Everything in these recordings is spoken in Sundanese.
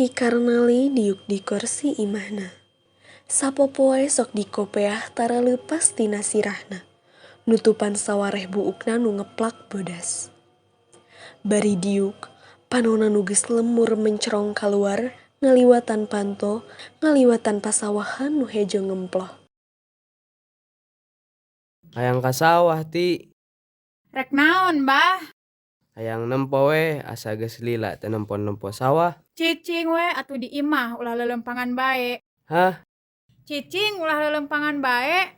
Ki Karnali diuk di kursi imahna. Sapopoe sok dikopeah tara leupas tina sirahna, nutupan sawareh buukna nu ngeplak bodas. Bari diuk, panona nu geus lemur mencrong kaluar ngaliwatan panto, ngaliwatan pasawahan nu hejo ngemploh. Hayang ka sawah Ti. Rek naon, Bah? Hayang nempo we asa geus lila teu nempo-nempo sawah. Cicing we atuh di imah ulah lelempangan bae. Hah? Cicing ulah lelempangan bae.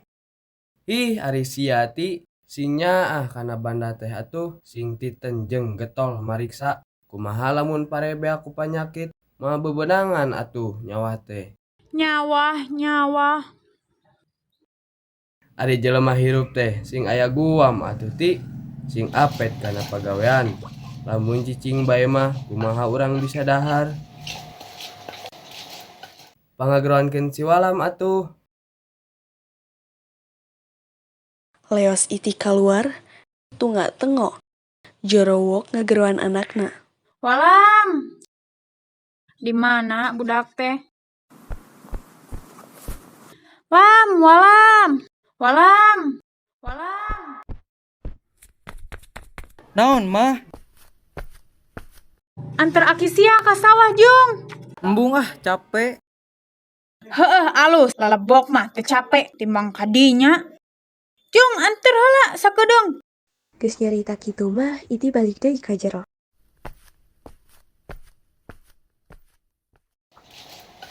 Ih ari sia Ti, sing nyaah kana banda teh atuh, sing titenjeng getol mariksa. Kumaha lamun pare beak ku panyakit, moal bebenangan atuh nyawah teh. Nyawah, nyawah. Ari jelema hirup teh sing aya guam atuh Ti, sing apet kana pagawean. Lamun cicing bae mah kumaha urang bisa dahar. Pangageroankeun si Walam atuh. Leos Iti kaluar, tunga-tengo. Jorowok ngageroan anakna. Walam. Di mana budak teh? Lam, walam. Walam. Walam. Naon mah? Anter aki sia ka sawah, Jung. Embung ah capek. Heueuh alus, lalebok mah teu capek timbang kadinya. Jung, anter heula sakedeung. Geus nyarita kitu mah Iti balik deui ka jero.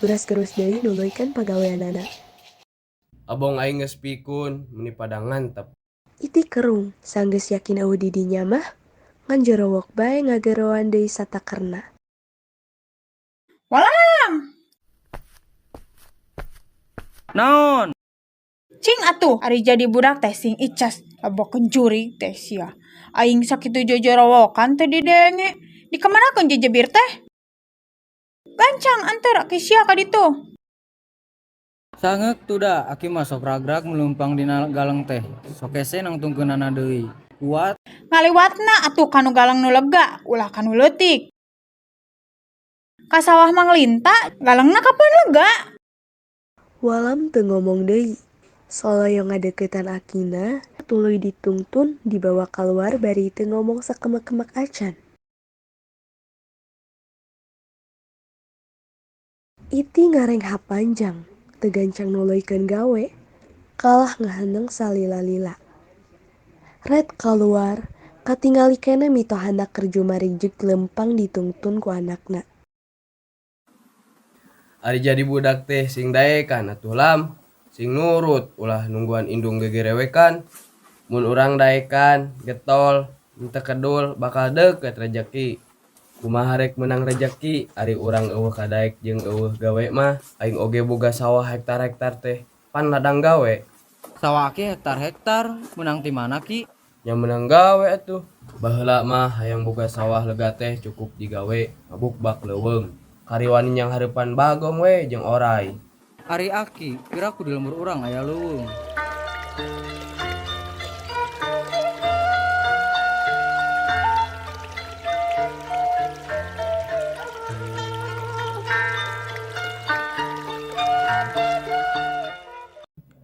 Guras-gerus deui nuluykeun pagaweanana. Abong aing geus pikun, meuni pada ngantep. Iti kerung, sanggeus yakin eueuh di dinya mah, ngan jorowok bae ngageroan deui satakerna. Walam. Naon? Cing atuh ari jadi budak teh sing icas, lebokeun jurig teh sia. Aing sakitu jojorowokan teh didenge. Dikamanakeun jejebir teh? Gancang anter aki sia ka ditu. Sangeuk tuh da, aki mah sok ragrag melumpang dina galeng teh. Sok hese nangtungkeunana deui. Kuat. Ngaliwatna atuh kanu galeng nu lega, ulah kanu leutik. Ka sawah mah nglinta, galengna kapan lega? Walam teu ngomong deui. Soloyo ngadeuketan akina, tuluy ditungtun dibawa kaluar bari teu ngomong sakemek-kemek acan. Iti ngarenghap panjang, teu gancang nuluykeun gawe, kalah ngahaneng salila-lila. Ret kaluar, katingali keneh mitohana keur jumarijeg leumpang ditungtun ku anakna. Ari jadi budak teh sing daekan atuh Lam, sing nurut ulah nungguan indung gegerewekan. Mun urang daekan, getol, henteu kedul bakal deukeut rejeki. Kumaha rek meunang rejeki ari urang eueuh kadaek jeung eueuh gawe mah, aing oge boga sawah hektar-hektar teh pan ladang gawe. Sawah aki hektar-hektar, meunang ti mana Ki? Nya meunang gawe atuh. Baheula mah hayang boga sawah lega teh cukup digawe ngabukbak leuweung. Kariwani nyanghareupan bagong we jeung oray. Ari aki, piraku di lembur urang aya leuweung.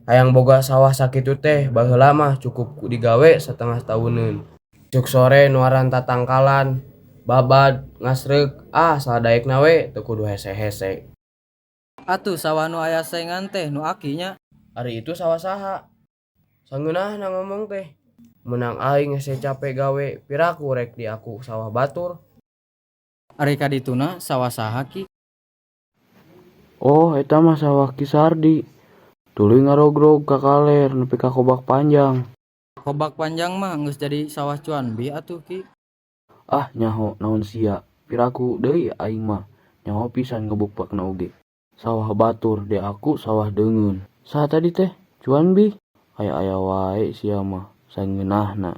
Hayang boga sawah sakitu teh baheula mah cukup ku digawe satengah tauneun. Cuk sore nuaran tatangkalan, babad, ngasreuk, ah sadaekna we teu kudu hese-hese. Atuh sawah nu aya saengan teh nu aki nya. Ari itu sawah saha? Sangeunahna ngomong teh. Meunang aing hese cape gawe, piraku rek diaku sawah batur. Ari ka dituna sawah saha Ki? Oh, eta mah sawah Ki Sardi. Tuluy ngarogrog ka kaler nepi ka Kobak Panjang. Kobak Panjang mah geus jadi sawah Cuanbi atuh Ki. Ah nyaho naon sia, piraku deui aing mah nyaho pisan ngebukbakna oge. Sawah batur diaku sawah deungeun. Saha tadi teh? Cuanbi? Aya-aya wae sia mah sangeunahna.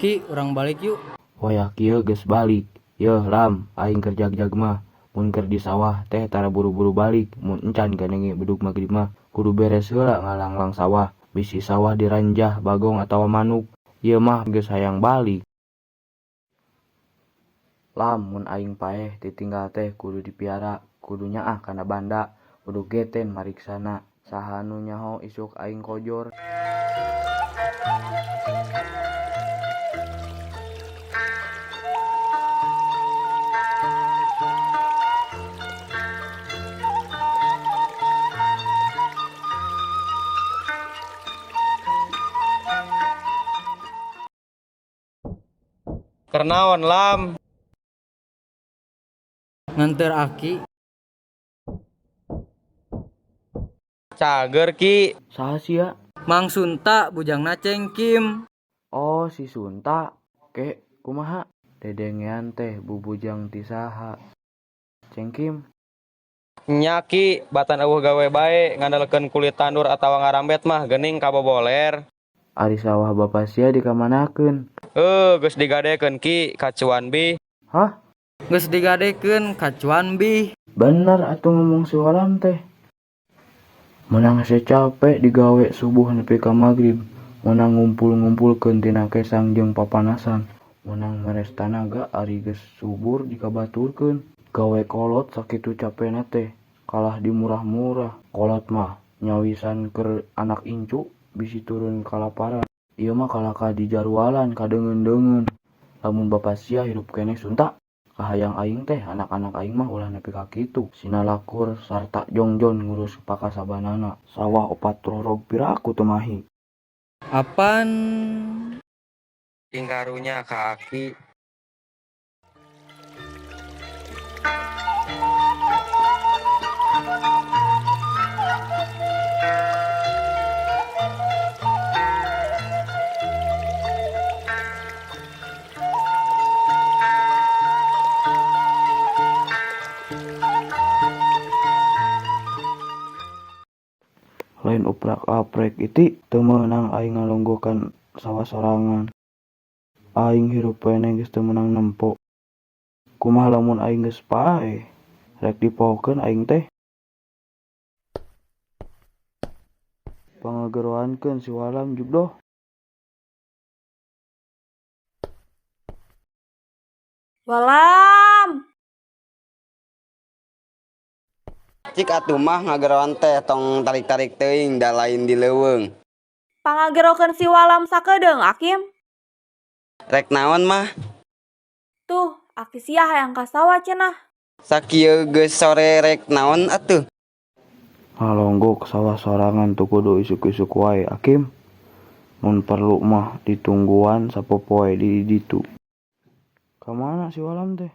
Ki, urang balik yuk. Wayah kieu geus balik. Yeuh Lam, aing keur jagjag mah. Mun keur di sawah teh tara buru-buru balik, mun encan kadenge bedug magrib mah kudu beres heula ngalanglang sawah. Bisi sawah diranjah bagong atawa manuk. Ieu mah geus hayang balik. Lam mun aing paeh ditinggal teh kudu dipiara, kudu nyaah kana banda, kudu geten mariksana. Saha nu nyaho isuk aing kojor. Keur naon Lam? Nganteur aki. Cager Ki. Saha sia? Mang Sunta bujangna Cengkim. Oh si Sunta. Ke kumaha? Dedengean teh bubujang ti saha? Cengkim. Nya Ki, batan eueuh gawe bae ngandalkeun kulit tandur atawa ngarambet mah geuning kaboboler. Ari sawah bapa sia dikamanakeun? Heuh, geus digadekeun Ki ka Cuan Bih. Hah? Geus digadekeun ka Cuan Bih. Bener atuh ngomong si Walam teh. Meunang hese cape digawe subuh nepi ka magrib, meunang ngumpul-ngumpulkeun tina kesang jeung papanasan, meunang meres tanaga ari geus subur dikabaturkeun. Gawe kolot sakitu capena teh kalah dimurah-murah. Kolot mah nyawisan keur anak incu bisi turun kalaparan. Ieu mah kalahka dijarualan kadeungeun-deungeun. Lamun bapa sia hirup keneh Sunta, kahayang aing teh anak-anak aing mah ulah nepi ka kitu. Sinalakur sarta jongjon ngurus pakasabanana. Sawah opat rorog piraku teu mahi. Apan Cing karunya ka aki. Lain uprak-aprek iti teu meunang aing ngalonggokan sawah sorangan. Aing hirup keneh geus teu meunang nempo. Kumaha lamun aing geus paeh? Rek dipohokeun aing teh. Pangageroankeun si Walam jubdoh. Walam. Cik atuh mah ngageroan teh tong tarik-tarik teuing da lain di leuweung. Pangagerokeun si Walam sakedeung Akim. Rek naon mah? Tuh, aki sia hayang ka sawah cenah. Sakieu geus sore rek naon atuh? Ngalonggok sawah sorangan teu kudu isuk-isuk wae Akim. Mun perlu mah ditungguan sapopoe di ditu. Ka mana si Walam teh?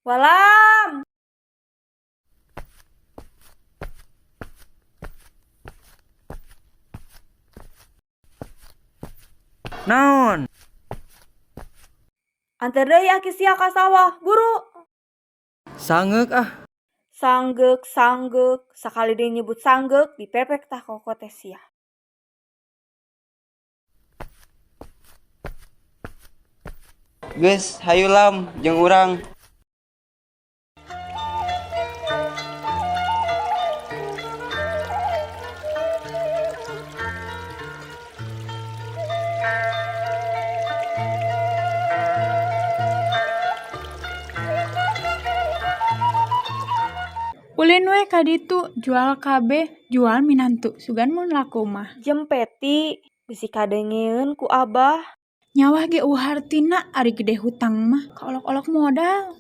Walam. Naon? Anteur deui aki sia ka sawah, buru. Sangeuk ah. Sanggeuk sanggeuk, sakali deui nyebut sanggeuk dipepek tah koko teh sia. Geus hayu Lam jeung urang. Ulin we ka ditu, jual kabeh, jual minantu, sugan mun laku mah. Jempeti bisi kadengeun ku Abah. Nyawah ge eueuh hartina ari gede hutang mah, kaolok-olok modal.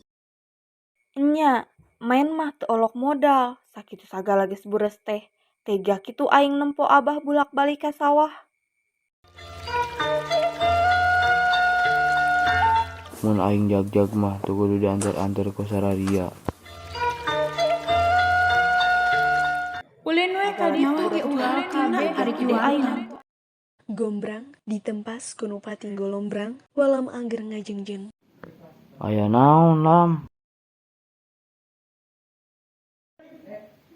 Enya, maen mah teu olok modal, sakitu sagala geus bures teh. Tega kitu aing nempo Abah bulak-balik ka sawah. Mun aing jagjag mah teu kudu dianter-anter ku sararia. Ulin we ka ditu, jual kabeh, ari gede minantu. Gombrang ditempas ku nu pati golombrang, Walam angger ngajengjeng. Aya naon Lam?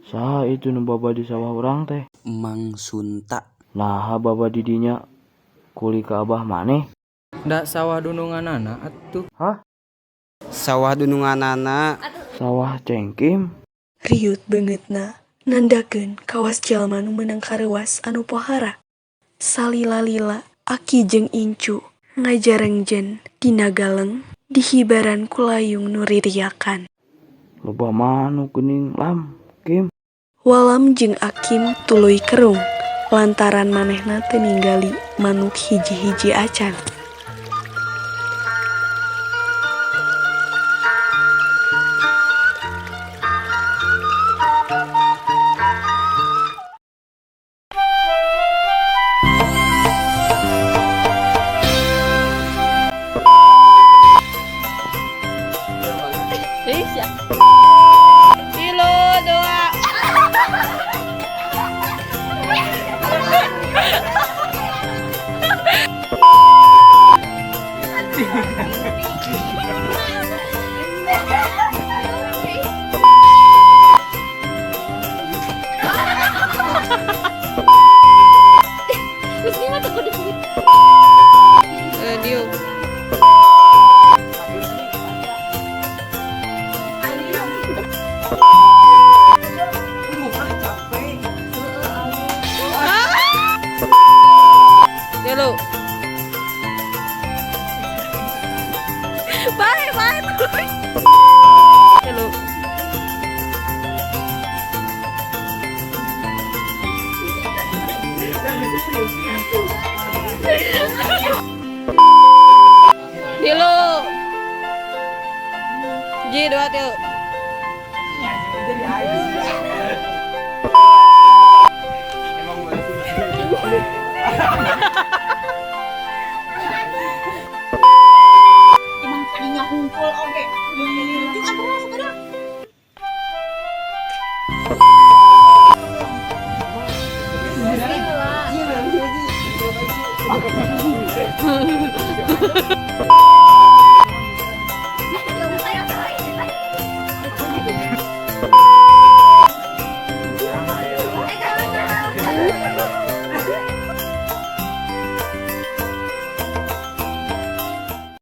Saha itu nu baba di sawah urang teh? Mang Sunta. Naha baba di dinya kuli ka abah maneh? Da sawah dununganana atuh. Hah? Sawah dununganana. Sawah Cengkim? Riut beungeutna nandakeun kawas jalma nu meunang kareuwas anu pohara. Salila-lila aki jeung incu Ngajarengjen dina galeng dihibaran ku layung nu ririakan. Loba manuk geuning Lam, Kim. Walam jeung Akim tuluy kerung lantaran manehna teu ninggali manuk hiji-hiji acan. Emang tadinya hungkul oge. Jeung atuh masuk ke dalam.